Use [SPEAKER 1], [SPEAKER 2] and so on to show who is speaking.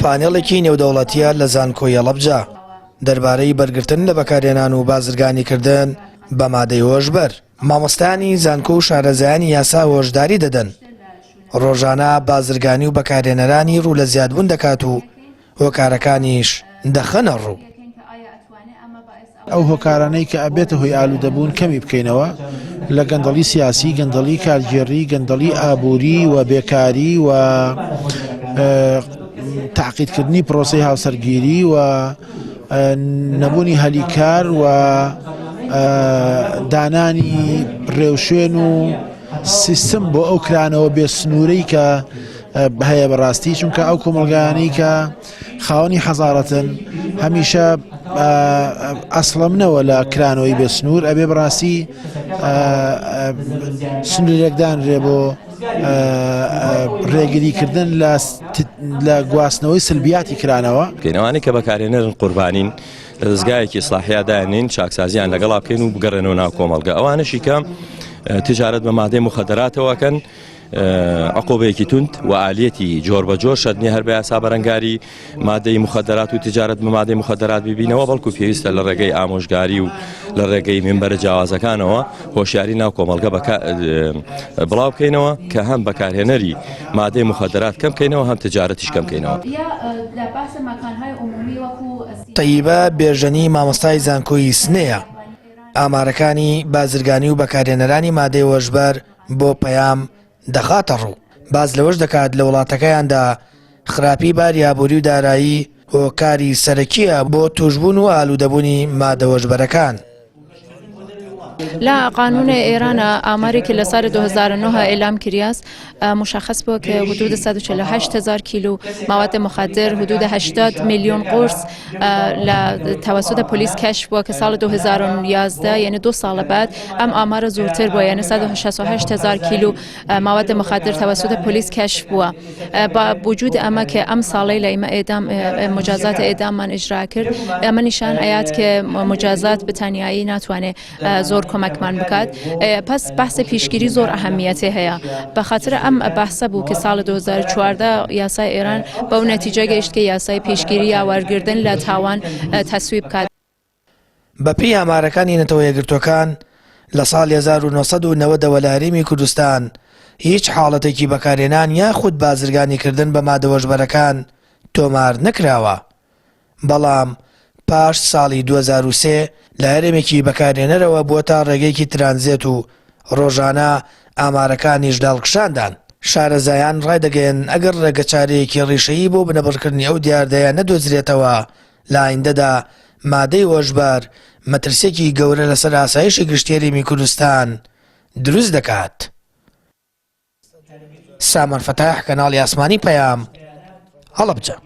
[SPEAKER 1] پانێڵێکی نێودەوڵەتییە لە زانکۆی هەڵەبجە دەربارەی بەرگرتن لە بەکارهێنان و بازرگانیکردن بە مادەی هۆشبەر. مامۆستایانی زانکۆ و شارەزایانی یاسا هۆشداری دەدەن، ڕۆژانە بازرگانی و بەکارهێنەرانی ڕوو لە زیادبوون دەکات و هۆکارەکانیش دەخەنە ڕوو.
[SPEAKER 2] ئەو هۆکارانەی کە ئەبێتە هۆی ئالوودەبوون کەمی بکەینەوە لە گەندەڵی سیاسی، گەندەڵی کارگێڕی، گەندەڵی ئابووری و بێکاری و تەعقیدکردنی پرۆسەی هاوسەرگیری و نەبوونی هەلی کار و دانانی ڕێوشوێن و سیستم بۆ ئەو کرانەوە بێ سنوورەی کە هەیە بەڕاستی چونکە ئەو کۆمەڵگایانەی کە خاوەنی حەزارەتن هەمیشە ئەسڵەمنەوە لە کرانەوەی بێ سنوور ئەبێ بەڕاستی سنوورێکدانرێ بۆ ڕێگریکردن لە گواستنەوەی سلبیاتی کرانەوە.
[SPEAKER 3] ئەوانەی کە بەکارهێنەرن قوربانین لە دەزگایەکی ئیسلاحیا دایاننێین چاکسازیان لەگەڵا بکەین و بگەڕێنەوە ناو کۆمەڵگە ئەوانەشی کە تجارەت بە مادەی مخدراتەوە ئەکەن عقوبەیەکی توند و ئالیەتی جۆر بە جۆر شەرت نییە هەر بە یاسا بەرەنگاری مادەی مخدرات و تجارەت بە مادەی مخدرات ببینەوە بەڵکو پێویستە لە ڕێگەی ئامۆژگاری و لە ڕێگەی مینبەرە جیاوازەکانەوە هۆشیاری ناو کۆمەڵگە بڵاو بکەینەوە کە هەم بەکارهێنەری مادەی مخدرات کەم بکەینەوە هەم تجارەتیش کەم بکەینەوە.
[SPEAKER 1] تەیبە بێژەنی مامۆستای زانکۆی سنەیە، ئامارەکانی بازرگانی و بەکارهێنەرانی مادەی هۆشبەر بۆ پەیام دەخاتەڕوو، باس لەوەش دەکات لە وڵاتەکەیاندا خراپی باری ئابووری و دارایی هۆکاری سەرەکییە بۆ تووشبوون و ئالوودەبوونی مادە هۆشبەرەکان.
[SPEAKER 4] لە قانون ئێران ئاماری که لە سال 2009 اعلام کریاس مشخص بود که حدود 148 هزار کیلو مواد مخدر حدود 80 میلیون قرص توسط پلیس کشف بود که سال 2011 یعنی دو سال بعد ام آمار زورتر بود یعنی 168 هزار کیلو مواد مخدر توسط پلیس کشف بود با وجود اما که ام ساڵەی لە ئیمە ئێدام مجازات ئێداممان ئیجرا کرد ئەمە نیشان ئەیات کە مجازات بە تەنیایی ناتوانێت زۆر کۆمەکمان بکات پس بەحس پیشگیری زۆر ئەهمیەتی هەیە بە خاطر ئەم بەحسە بوو کە ساڵ 2014 یاسای ئێران بەو نەتیجە گەیشت کە یاسای پیشگیری یا وەرگردن لە تاوان تەسویب بکات.
[SPEAKER 1] بەپێی ئامارەکانی نەتەوە یەکگرتووەکان، لە ساڵی 1990 ەوە لە هەرێمی کوردستان هیچ حاڵەتێکی بەکارهێنان یاخود بازرگانیکردن بە مادە هۆشبەرەکان تۆمار نەکراوە، بەڵام پاش ساڵی 2003 لە هەرێمێکی بەکارهێنەرەوە بووەتە ڕێگەیەکی ترانزێت و ڕۆژانە ئامارەکانیش لە هەڵکشاندان. شارەزایان ڕایدەگەیەنن ئەگەر ڕێگەچارەیەکی ڕیشەیی بۆ بنەبڕکردنی ئەو دیاردەیە نەدۆزرێتەوە لە ئایندەدا مادەی هۆشبەر مەترسییەکی گەورە لەسەر ئاسایشی گشتی هەرێمی کوردستان دروست دەکات. سامان فەتاح، کەناڵی ئاسمانی پەیام، هەڵەبجە.